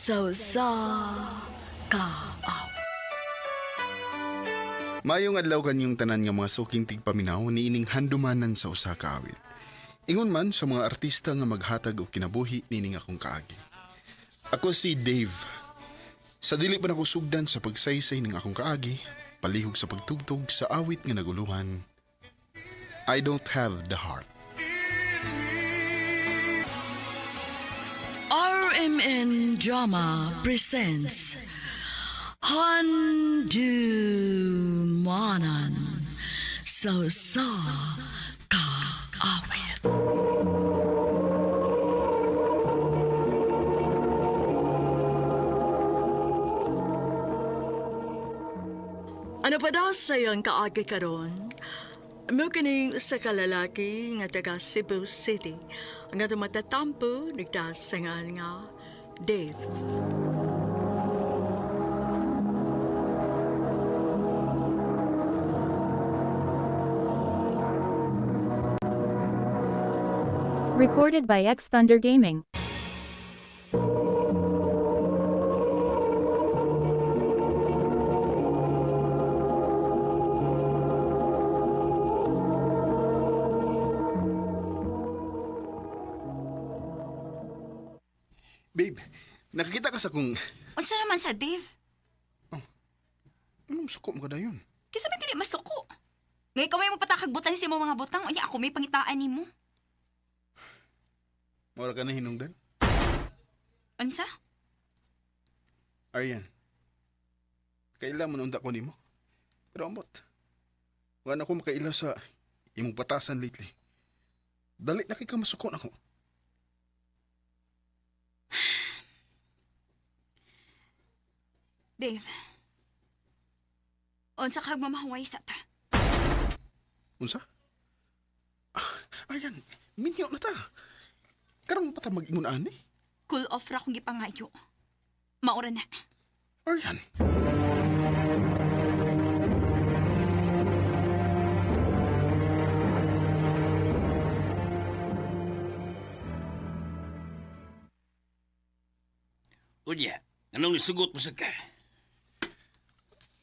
Sa usa ka awit. Maayong adlaw kanyong tanan nga mga suking tigpaminaw niining handumanan sa usa ka awit. Ingon man sa mga artista nga maghatag og kinabuhi niining akong kaagi. Ako si Dave. Sa dili pa nako sugdan sa pagsaysay ning akong kaagi, palihog sa pagtugtog sa awit nga naguluhan. I don't have the heart. RMN Drama presents Handumanan sa usa ka awit. Ano pa daw sa iyong kaagi karon? Mo kining sa kalalaki nga taga Cebu City nga tumatatampo nagdasangan nga Dave. Recorded by X Thunder Gaming. Babe, nakakita ka sa kung Unsa naman sa Dave? anong suko mo ka dayon? Kisa may dili masuko. Ngay kamay mo patakagbutan sa imong mga butang, unya ako may pangitaan nimo. Mora ka na hinungdan? Unsa? Aryan, kaila mo naunta ko nimo. Pero ambot. Wala na ko makaila sa imong batasan lately. Dali na kay ka masuko nako. Dave. Unsa kag mamahuway sa ta? Unsa? Ah, Aryan, minyo na ta. Karon pa ta mag-ingon ani. Cool off ra kong gipangayo. Maura na. Aryan. Unya, anong isugot mo sa ka?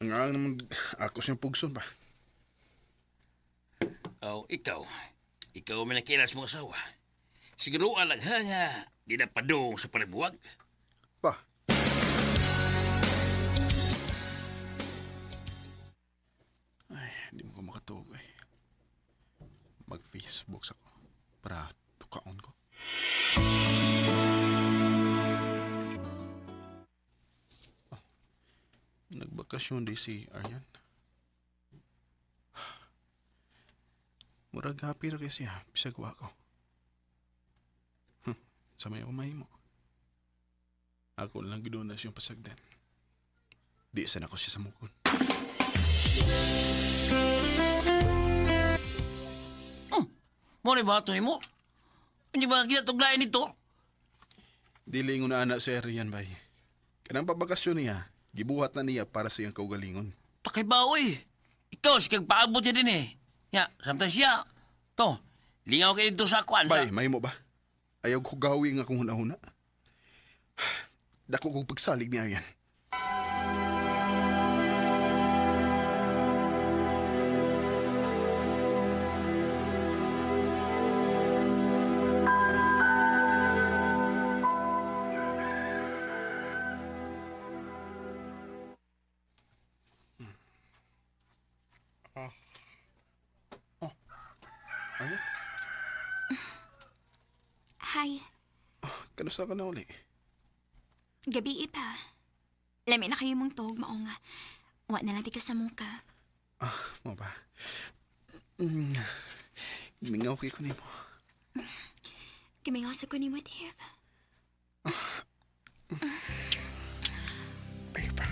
Ang ang naman ako siyang pugson ba. Oh, ikaw. Ikaw may nakilas mong asawa. Siguro alang ha nga, di na padung sa panibuwag. Pa. Ay, hindi mo ko makatuog eh. Mag-Facebook sa ko para tukaon ko. Oh, nagbakasyon di si Aryan. Murag happy ra kay siya, bisag wa ko. Sa may ako mahimo. Ako lang gid na siyang pasagdan. Di sana ko siya samukon. Mo ni ba ito mo? Hindi ba kinatuglayan nito? Dili ko na ana si Arian bay. Kanang pabakasyon niya, gibuhat na niya para sa iyang kaugalingon. Takay ba, oy? Ikaw, si kag paabot niya din eh. Ya, samtang siya. To, lingaw kayo dito sa akuan. Bay, mahimo ba? Ayaw ko gawi nga akong hunahuna. Dako kong pagsalig ni Arian. Oh. Ayan. Hi. Kanusta ka na uli? Gabi pa. Lami na kayo mong tog mao nga. Wa na lang di ka sa muka. Ah, mo ba? Mingaw kay ko nimo. Gimingaw sa ko nimo, Dave. Ay pa.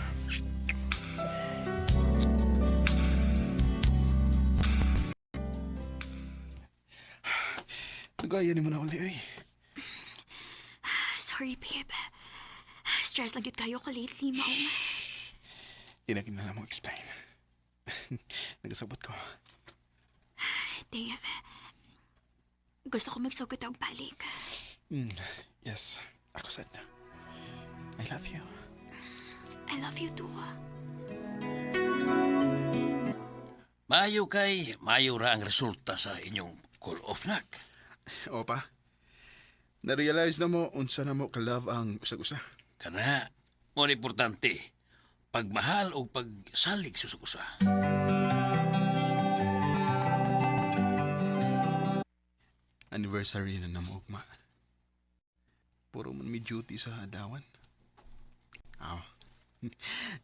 Nagaya ni mo na uli ay. Sorry, babe. Stress lang yun kayo ko lately, mao nga. Inagin na lang mo explain. Nagasabot ko. Dave, gusto ko magsugot og balik. Yes, ako sad na. I love you. I love you too. Maayo kay, maayo ra ang resulta sa inyong call off nak. Opa, na-realize na mo unsa na mo ka-love ang usag-usa. Kana, mo na importante, pagmahal o pagsalig sa usa. Anniversary na namo ugma. Puro man may duty sa adawan. Aw.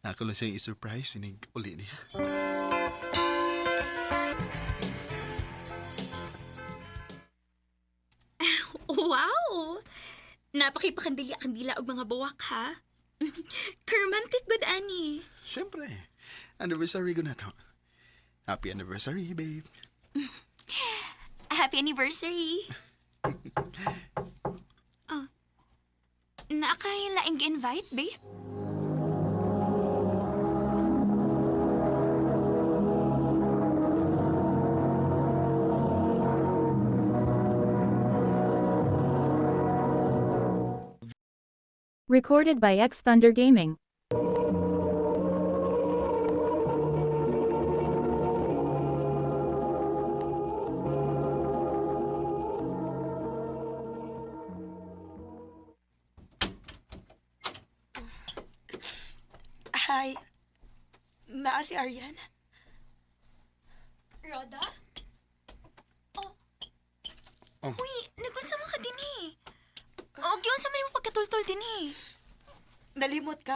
Nako lang siyang i-surprise inig uli niya. Wow! Napakipakandila-kandila og mga buwak, ha? Romantic good, ani. Siyempre, anniversary ko na to. Happy anniversary, babe. Happy anniversary! Oh. Nakailaing invite, babe? Recorded by X Thunder Gaming. Hi. Naa si Aryan? Roda? Oh. Oh. Uy, nagunsa man ka din eh. Og yun sa man mo pagkatultol din eh. Nalimot ka?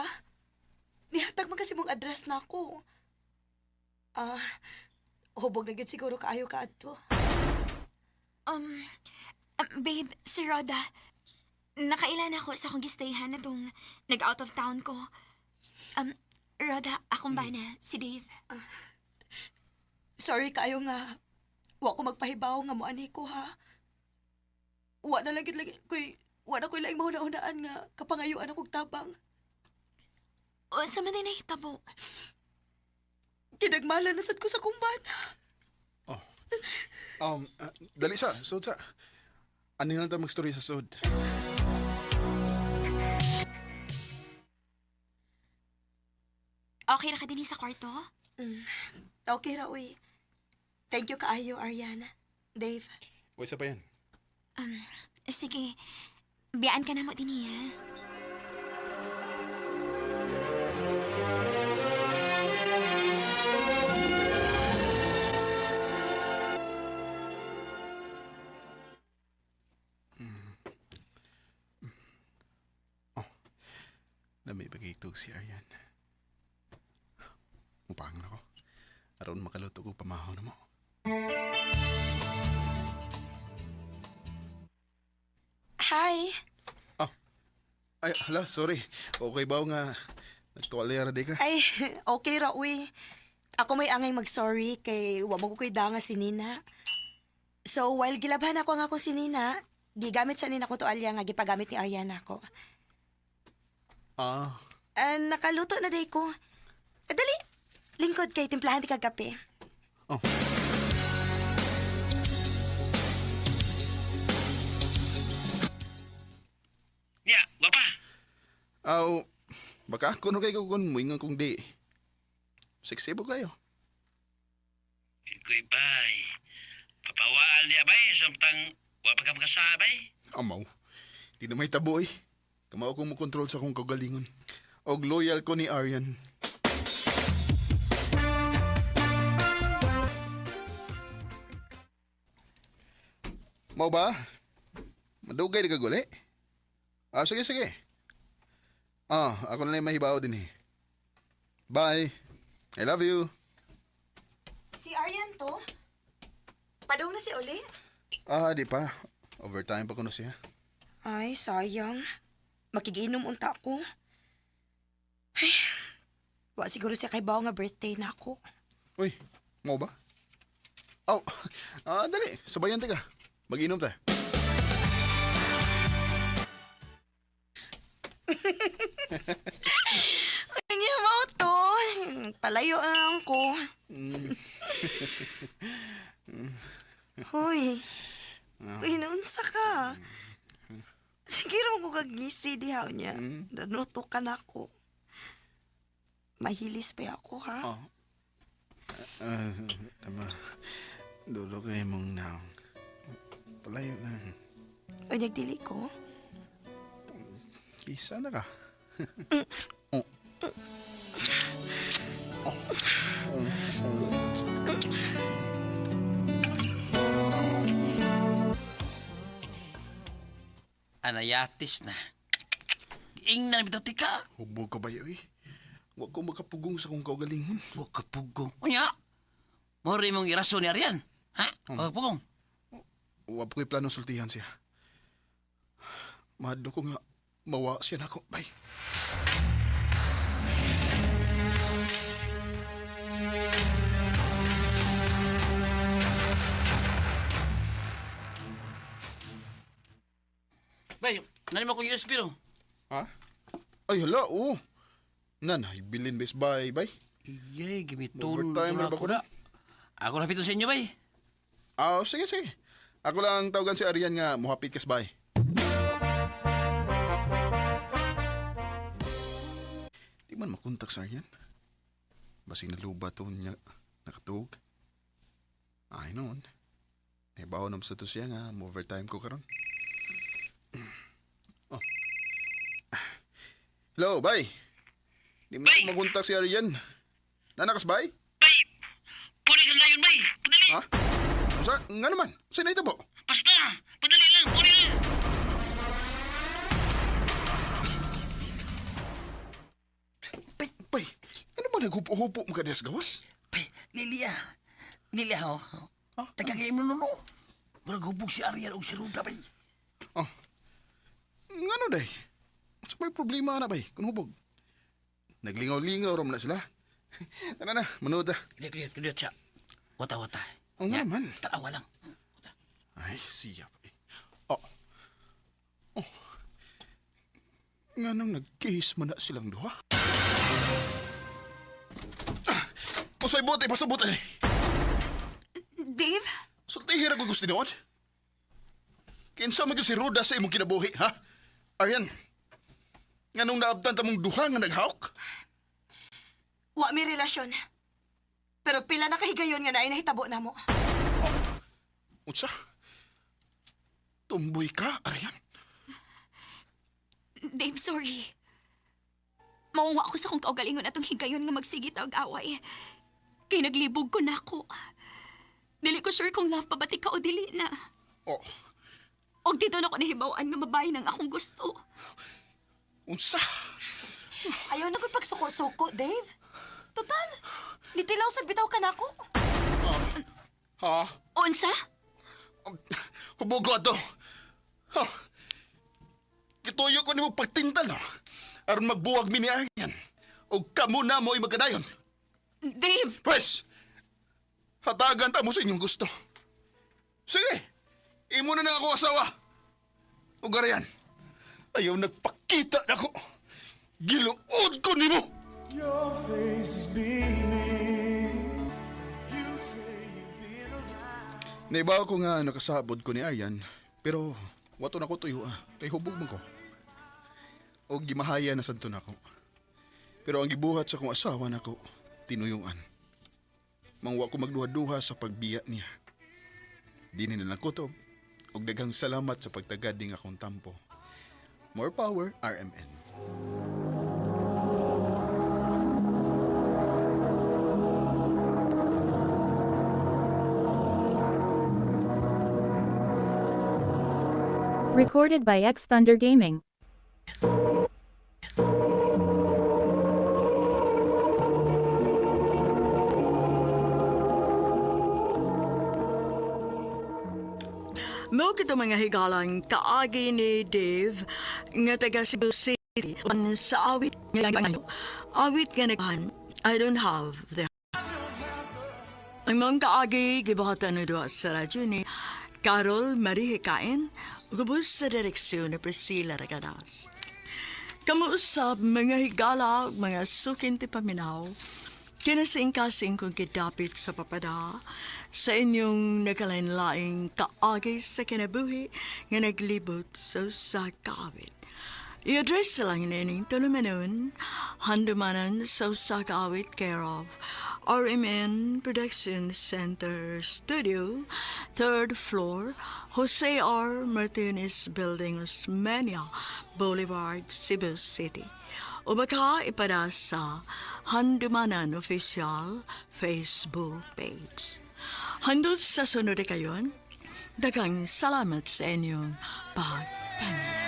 Nihatag man kasi mong address na ako. Ah, hubog na gid siguro kaayo ka adto. Um, babe, si Roda. Nakailan ako sa akong gistayhan na tong nag-out of town ko. Roda, akong bana, si Dave. Sorry kaayo nga. Wa ko magpahibaw nga moani ko ha. Wa na lang gid lagi koy wa na koy laing mahuna-hunaan nga kapangayuan akong tabang. O, sa man din nahitabo. Kinagmala na sad ko sa kong bana. Dali sa, sud sa. Ano lang tayo mag-story sa sud? Okay ra ka din sa kwarto? Okay ra uy. Thank you kaayo Aryan. Dave. Uy, sa pa yan. Sige, biyaan ka na mo din ha. Dami bagay ito si Aryan. Mupangan ako. Aron makaluto ko pamahaw na mo. Hi. Ay, hala, sorry. Okay ba nga? Nagtuwalya ra di ka? Ay, okay ra uy. Ako may angay mag-sorry kay wa mo ko koy danga si Nina. So while gilabhan ako ang akong si Nina, gigamit sa nina ko tualya nga gipagamit ni Ariana ako. Ah, Ah, nakaluto na day ko. Ah, dali, lingkod kay timplahan ti kag kape. oh. Nya, gwapa. Aw, baka ako no kayo kung muingon kung di. Sexy po kayo. Ikoy bay. Papawaan niya bay, samtang wa pa ka makasabay. Amaw, di na may tabo eh. Kamao kong mokontrol sa akong kagalingon. Og loyal ko ni Aryan. Mau ba? Madugay di ka guli? Ah, sige, sige. Ah, ako na lang mahibaw din eh. Bye. I love you. Si Arian to? Padong na si Oli? Ah, di pa. Overtime pa kuno siya. Ay, sayang. Makiginom unta ko. Ay, wa siguro siya kay nga birthday na ako. Uy, mau ba? Oh, ah, dali. Sabayan ta ka. Mag-inom ta. Kanya mo to. Palayo na lang ko. Hoy. Uy, naunsa ka. Sige ra mo kagisi diha niya. Danuto ka na ako. Mahilis pa ako, ha? Oh. Ah, tama. Dulo kay mong naong. Palayo lang. Unyag dili ko. Isa na ka. Oh. Oh. Oh. Oh. Anayatis na. Ingnan bitaw tika. Hubog ka ba yun, eh? Huwag ko makapugong sa kong kaugalingon. Wa ka pugong. Unya. Mo rin mong irason ni Arian. Ha? Wa ka pugong. Huwag ko'y plano sultihan siya. Mahadlo ko nga, mawa siya nako. Bay. Bay, nani mo kong USB no? Ha? Ay, hala, oo. Nan, bilin bes, bye, bye. Iyay, gimitulog Overtime na ra ba ako ko na. Ako na pito sa inyo, bay. Ah, oh, sige, sige. Ako lang tawagan si Arian nga muhapit kas bay. Di man makontak sa Arian. Basig naluba to niya nakatuog. Ay noon. Eh, bawo naman sa to siya nga, mo overtime ko karon. Oh. Hello, bay. Di mo makontak si Arian. Nanakas, bay? Bay! Puli ka ngayon, bay! Padali! Ha? Unsa? Nga naman? Unsa na ito po? Basta! Padali lang! Puli lang! Bay, bay, ano ba naghupo-hupo mo ka diya sa gawas? Bay, Lilia. Lilia, ho. Taga kayo mo no. Murag hubog si Ariel o si Ruda, bay. Oh. Nga no, day? Unsa may problema na, bay? Kung hubog. Naglingaw-lingaw ram na sila. Tara na, manood ah. Kulit, kulit, kulit siya. Wata, wata. Oo nga naman. Tarawa lang. Ay, siya pa eh. Oh. Oh. Nga nung nag-kiss mo na silang duha. Ah! Usay bote, pasabot eh. Dave? Sultihin ako gusto noon. Kinsa man gyud si Ruda sa imong kinabuhi, ha? Aryan, nga nung naabtan ta mong duha nga naghawk? Wa mi relasyon. Pero pila na kahigayon nga naay nahitabo namo. Unsa? Tumboy ka, Aryan? Dave, sorry. Mauwa ako sa kong kaugalingon atong higayon nga magsigit og away. Kay naglibog ko na ako. Dili ko sure kung love pa ba ti ka o dili na. Oh, Og dito na ko nahibaw-an nga babae nang akong gusto. unsa? Ayaw na ko'y pagsuko-suko, Dave. Total, nitilaw sa bitaw ka nako. Ha? Unsa? Hubog ko ato. Ha? Gituyo ko nimo pagtintal, no? Aron magbuwag mi ni Aryan. O kamo na mo'y magkadayon. Dave! Pwes, hatagan ta mo sa inyong gusto. Sige, imo na na ako asawa. O garayan, ayaw nagpakita na ko. Giluod ko nimo. Your face is beaming. You say you've been around. Naibaw ko nga nakasabod ko ni Aryan, pero wato na ko tuyo ah, kay hubog man ko. O gimahaya na sadto nako. Pero ang gibuhat sa akong asawa nako, tinuyuan. Mangwa ko magduha-duha sa pagbiya niya. Di ni na kutob, og daghang salamat sa pagtagad ning akong tampo. More power, RMN. Recorded by X Thunder Gaming. Mo kito mga higalang kaagi ni Dave nga taga Cebu City uban sa awit nga awit nga naghan I don't have the. Ang mga kaagi gibuhatan ni duha sa radyo ni Carol Marie Hikain gubos sa direksyon ni Priscilla Ragadas. Kamuusap mga higala ug mga sukin ti paminaw. Kinasingkasing kong gidapit sa papada. sa inyong nagkalain-laing kaagi sa kinabuhi nga naglibot sa usa ka awit. I-address lang nining tulumanon, Handumanan sa usa ka awit, care of RMN Production Center Studio, third floor, Jose R. Martinez Building, Osmeña Boulevard, Cebu City. O baka ipada sa Handumanan Official Facebook page. Hangtod sa sunod kayon, daghang salamat sa inyong pagpaminaw.